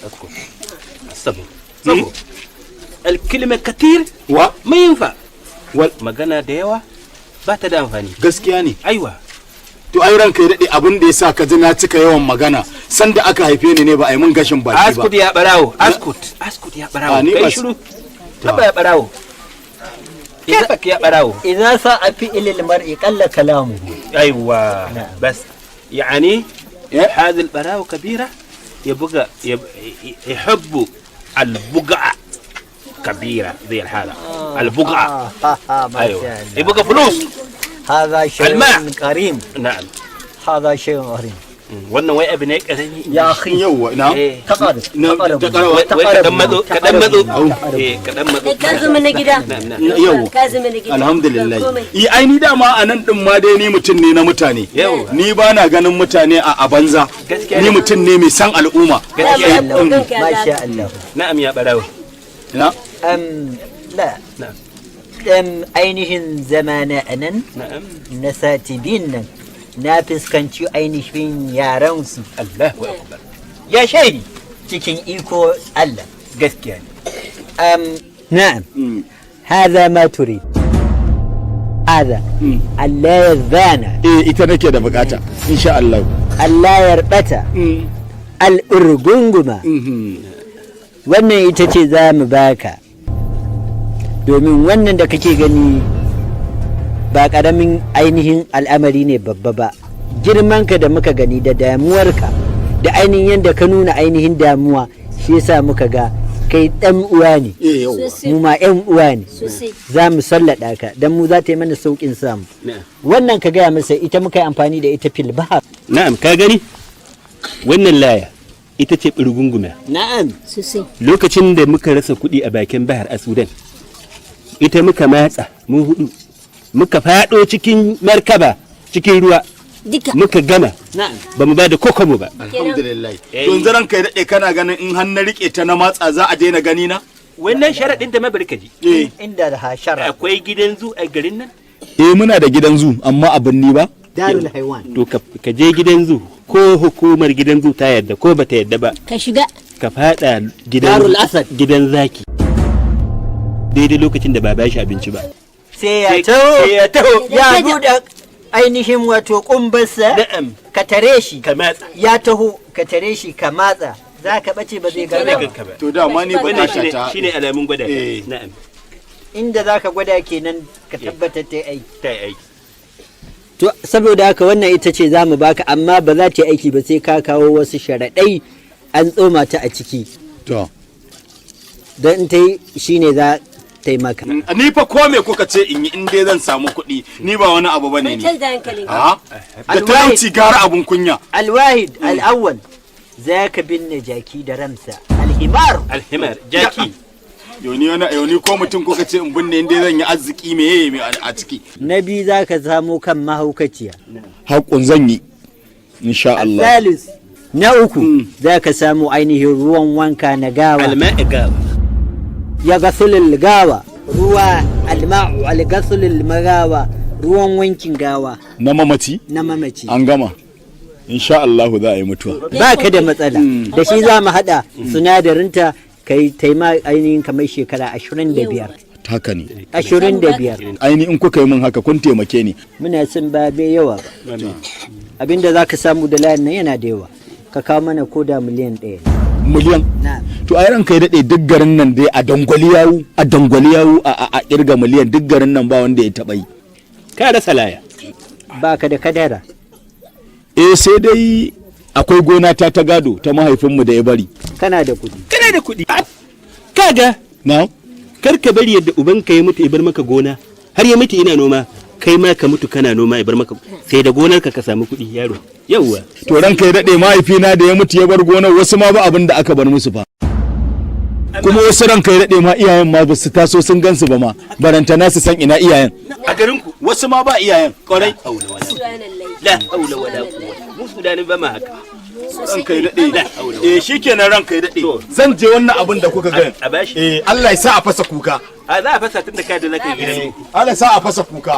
اسكت، الصبر صبر، الكلمة كثير Wa ما ينفع. Wal Magana da yawa ba ta da amfani. Gaskiya ne. Aiwa. To ai ranka ya daɗe, abin da ya sa ka ji na cika yawan magana, sanda aka haife ni ne ba a yi mun gashin baki ba. اسكت يا barawo، اسكت اسكت يا barawo. Ah, ni Kai bas- shiru. Haba ya barawo، كيفك يا barawo؟ إذا ساء فعل المرء قل كلامه. ايوه. نعم. بس يعني إيه؟ هذه البراوة كبيرة، يبقى يحب البقعة كبيرة زي الحالة البقعة. آه ما ايوه. شاء الله. يبقى فلوس. هذا شيء الماء. كريم. نعم. هذا شيء غريب. Wannan wai abu ne karami. يا أخي. Yawwa, na Eh. تقرب. Na- تقرب. تقرب. Wai kaɗan matso, kaɗan matso. Au. Eh, kaɗan matso. Ka zama na gida. Na'am, na'am. Yau. Ka zama na gida. Alhamdulillah. Ba komai. Yi, ai ni dama a nan din ma dai ni mutum ne na mutane. Yau. Ni ba na ganin mutane a banza. Gaskiya Ni ne. mutum ne mai san al'umma. Dama Gaskiya. abokan ka ما za شاء الله. Na'am ya barawo. Na. لا. نعم. Ainihin zamana a nan Na'am. Na sati biyun nan na fuskanci ainihin yaransu. Allahu akbar. Ya shaidi cikin iko Allah. Gaskiya ne. نعم، هذا ما تريد، هذا ألا يذانا. Eh, ita nake da bukata insha Allah. ألا يربتا الأرجنجمة. Wannan ita ce za mu baka, domin wannan da kake gani ba ƙaramin ainihin al'amari ne babba ba. Girmanka da muka gani da damuwarka da ainihin yadda ka nuna ainihin damuwa, shi yasa muka ga kai ɗan uwa ne. Eh, yawwa. Sosai. Mu ma 'yan uwa ne. Sosai. Za mu sallada ka don mu za ta yi mana sauƙin samu. Na'am. Wannan ka gaya masa ita muka yi amfani da ita fil bahar. Na'am, ka gani, wannan laya ita ce birgunguma. Na'am. Sosai. Lokacin da muka rasa kuɗi a bakin bahar a Sudan, ita muka matsa mu hudu, muka faɗo cikin markaba, cikin ruwa. Duka. Muka gama. Na'am. Ba mu ba da kokobo ba. Alhamdulillah. To yanzu ranka ya daɗe, kana ganin in har na rike ta na matsa za a daina gani na? Wannan sharaɗin da mabarka ji. Eh. Inda da hashara. Akwai gidan zoo a garin nan? Eh, muna da gidan zoo amma a birni ba. Darul haiwan. To ka je gidan zoo, ko hukumar gidan zoo ta yarda ko bata yarda ba. Ka shiga. Ka fada gidan Darul Asad. Gidan zaki daidai lokacin da ba ba shi abinci ba. Sai ya taho. Sai ya taho. Ya buɗe ainihin wato kumbarsa. Na'am. Ka tare shi. Ka matsa. Ya taho, ka tare shi, ka matsa, za ka ɓace, ba zai Ba zai gano ganka ba. To dama ni Wannan bukata shine ta shine alamun gwada ka. Eh. Na'am. Inda za ka gwada kenan, ka tabbatar ta yi aiki. Ta yi aiki. To saboda haka wannan ita ce za mu baka, amma ba za ta yi aiki ba sai ka kawo wasu sharaɗai an tsoma ta a ciki. To. Don in ta yi shine za ta yi maka. Ni fa ko me kuka ce in yi, in dai zan samu kuɗi, ni ba wani abu bane ni. Kwantar da hankalinka. A da talauci gara abun kunya. الواحد الأول za ka binne jaki da ramsa، الحمار. الحمار، jaki. Yoni wani yoni, ko mutum kuka ce in binne, in dai zan yi arziki, me me a ciki? Na biyu, za ka samo kan mahaukaciya. Haƙƙun zan yi insha Allah. الثالث، na uku, za ka samu ainihin ruwan wanka na gawa. الماء gawa. Ya gasulul gawa, ruwa الماء الغسل magawa, ruwan wankin gawa. Na mamaci. Na mamaci. An gama, insha Allah za a yi mutuwa. Ba ka da matsala da shi, za mu haɗa sinadarinta kai taima ainihin kamar shekara 25. Haka ne. 25. Aini in kuka yi min haka kun taimake ni. Muna son ba bai yawa ba, abinda za ka samu da layin nan yana da yawa. Ka kawo mana ko da miliyan 1 ne. Miliyan? Na. To ai ranka ya daɗe, duk garin nan dai a dangwali yawu, a dangwali yawu, a kirga miliyan, duk garin nan ba wanda ya taɓa yi. Ka rasa laya. Ba ka da kadara? Eh, sai dai akwai gona ta ta gado ta mahaifinmu da ya bari. Kana da kuɗi. Kana da kuɗi kaga. Na. Kar ka bari yadda ubanka ya mutu ya bar maka gona, har ya mutu ina noma, kai ma ka mutu kana noma ya bar maka, sai da gonarka ka samu kuɗi, yaro, yauwa. To ranka ya daɗe, mahaifina da ya mutu ya bar gonar, wasu ma ba abin da aka bar musu fa. Kuma wasu, ranka ya daɗe, ma iyayen ma ba su taso sun gansu ba ma, barantana su san ina iyayen. A garin ku? Wasu ma ba iyayen kwarai. Haula wala Subhanallah. La haula wala quwwata, mu Sudanin ba ma haka. Ranka ya daɗe. La haula. Eh, shikenan, ranka ya daɗe. To. Zan je wannan abin da kuka gani. A bashi. Eh, Allah ya sa a fasa kuka. A za a fasa tun da ka da zaka yi gidan. Allah ya sa a fasa kuka.